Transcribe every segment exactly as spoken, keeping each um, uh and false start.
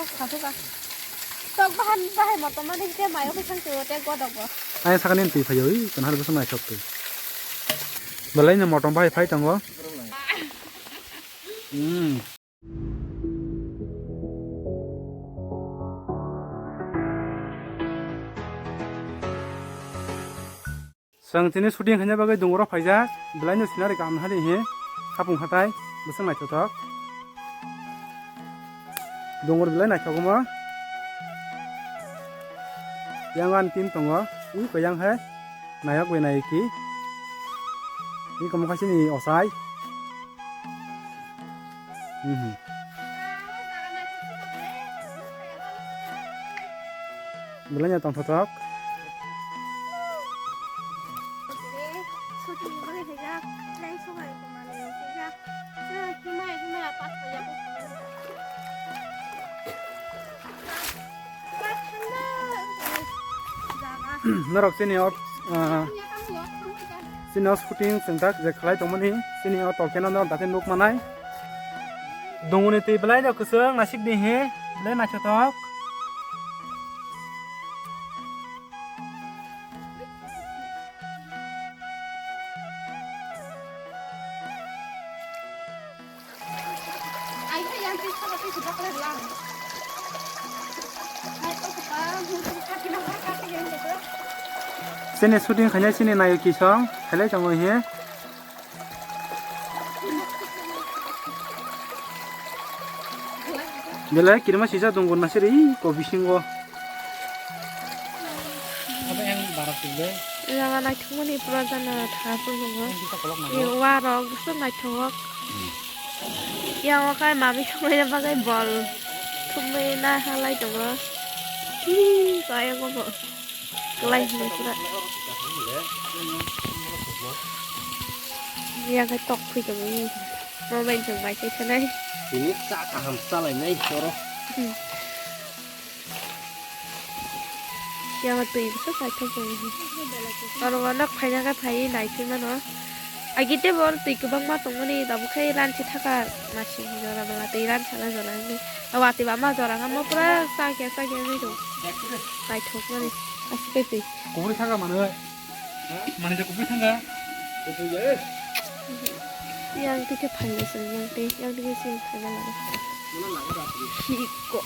Khasuka. Tok bahan bahai motom mani hwnkhe mayo khe thang twi tei godok bo. Ai sakani twi phaio, ui, kanhar bwswk naithok twi. Belai no motom bahai phai tongo. Hmm. Chwng tini shooting khaina bagwi dungoro phaijak, belai no scenery kaham nahari he, hapung hatai, bwswk naithothok. Dungur belai naithok omo. Yang ani team tongo, ui ko yang hai, nayok bai nayiki. Ui ko mokha sini osai. Mhm. Belai no tongthotok. Norok chini o, ah, chini o shooting chwng tak je khlai tongmani, chini o tokeno norok dakhai nuk manai. Dunguni twi belai no kwchwng naisik di he, belai naithotok. Chini shooting khainai chini nayoki song khailai tongo he. Belai kirima sijak dungo nasiri ko bisingo. Apa yang barat sih, Blai? Yang naithokmani pura jana thapung dungo. Yang kita kolok nanggo. Yang warok bwswk naithok. Hmm. Yang wakai mami songwi bagwi bol thumwi na halai tongo. Ih, kaya ko bo. Kelai hwnwi pura. Yang khe tok phui tongo. Bo bai chwng bai se khenai. Ini cha kaham chalainai soro. Hmm. Yang twi bwswk naithok tongo. Oro uanak phaina khe phaiwi naithok mano. Agi tei bo twi kwbangma tongmani tabuk khe ranchi thaka masi jora mala twi ranchi thaka jora wngwi. Watwi bama jora khe mo pura chakya chakya wngwi tongo. Naithok mani aswk khe twi. Kubui thaka mano. Mani da kubui thanga. Yang twi khe phainai se, yang twi, yang twi khe se phaina laga. Hiko,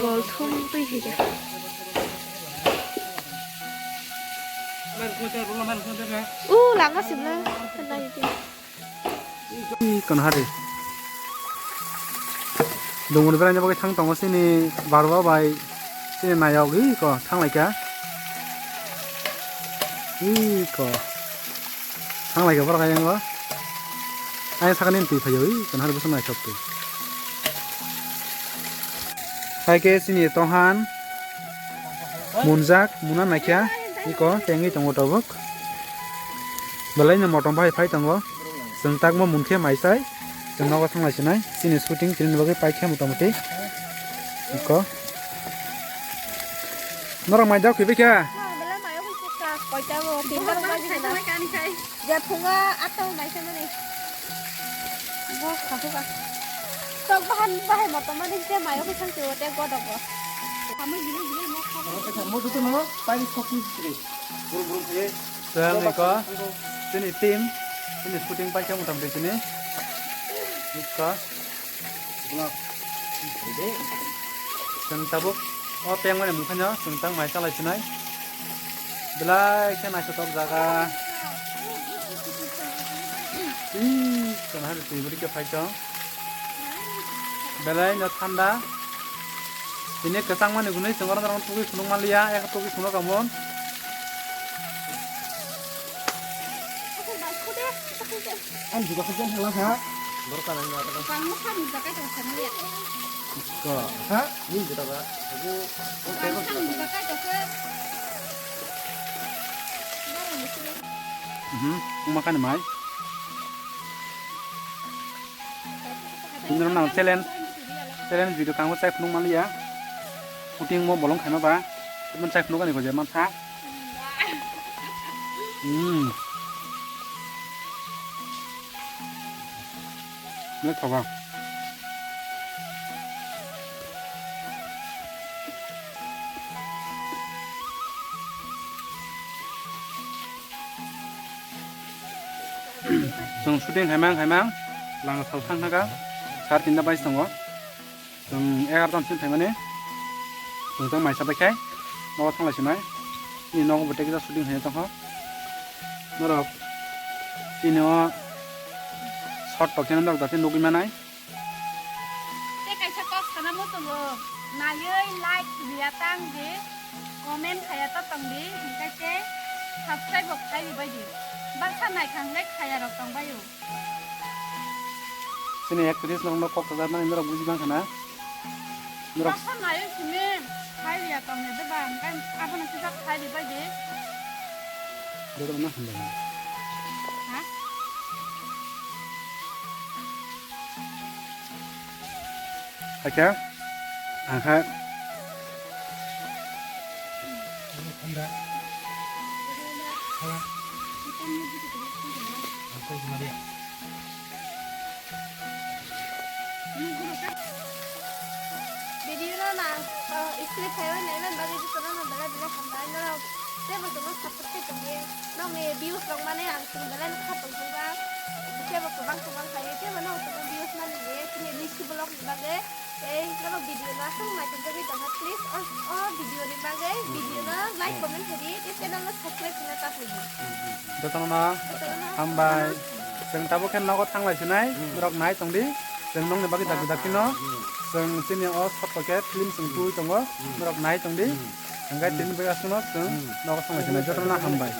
gol thum twi hika. U, lama simla, nai twi. Ih, kanhari. Dungni beraina bagwi thang tongo sini barwa bai sini nayogwi ko thanglaikha. Ih, ko. Thanglaikha borok ayang o. Ayang sakani twi phaio, ih, kanhari bwswk naithok twi. Hai khe sini tohan. Munjak, muna naikha, iko tengwi tongo tabuk. Belai no motom bai phai tongo. Chwng takma munkhe maisai. Chwng nogo thanglai sinai. Chini shooting tini bagwi paikha motamoti. Iko. Norok mai dok khibi kha? Belai mayo hwnkhe ka, koita bo, tinta rok baji gana. Je phunga atta o naisa mani. Bo khasuka. Tok bahan bahai motom mani je mayo khe thang twi o te godok bo. Mo dutu no tai sokni sri. Burum burum khe. Chwng iko. Chini team. Chini shooting paikha mutamti chini. Iko. Chwng tabuk o peng mani mungkhaino chwng tang mai chalai sinai. Belai khe naithotok jaga. Ih, chwng hai twi bwrwi khe phai tong. Belai no thanda. Tini kwchang mani gwnwi chwng oro norok tugwi phunuk manliya, eko tugwi phunuk amo. Ang juga kerja salah ha. Baru kanan mata kan. Kamu kan juga kan sama ya. Ko. Ha? Ini juga ba. Aku. Kamu kan juga kan juga. Mhm. Makan mai. Ini nang challenge. Challenge video kamu cek nung maliya. Shooting mo bolong khaima ba. Temen cek nung ani ko je mansa. Hmm. Ini coba. Chwng shooting khaimang khaimang lama sal thang thangkha, sar tinta bai tongo. Chwng egarota sin phaimani chwng tong maisa bai khai nogo thanglai sinai. Ni nogo bo tei kisa shooting khaina tongkha. Norok chini o short tokhe norok dati nugwi manai. Tei kaisa kok sana muchungo, naiwi like riya tang di, comment khaya ta tong di, hinkhe tei subscribe bo khai ribai di. Baksa naikha hwnkhe khaya rok tong bai o. Chini actress nokno kok sajak nani norok buji mankha na? Norok baksa naiwi simi khai riya tong di ba, hinkhe abono kisa khai ribai di. Jotono hambai. Ha? Hakhe, ang khe. Video no na, uh, script khayo nai man bagwi jotono no belai belai hambai norok teibo jotono support khe tongdi. Nokni views rok mani ang chwng belai no kha tong thung ba. Teibo kwbang kwbang khayo teibo no jotono views mani je chini Nisi vlog ni bagwi. Tei norok video no aswk naithotok wngwi tongkha, please o, o video ni bagwi video no like, comment khaidi tei channel no subscribe khaina ta phaidi. Jotono no hambai. Chwng tabuk khe nogo thanglai sinai, norok nai tongdi. Chwng nokni bagwi dakti dakti no. Chwng chini o short khe film chwng twi tongo, norok nai tongdi. Hwnkhe tini bagwi aswkno chwng nogo thanglai sinai, jotono no hambai.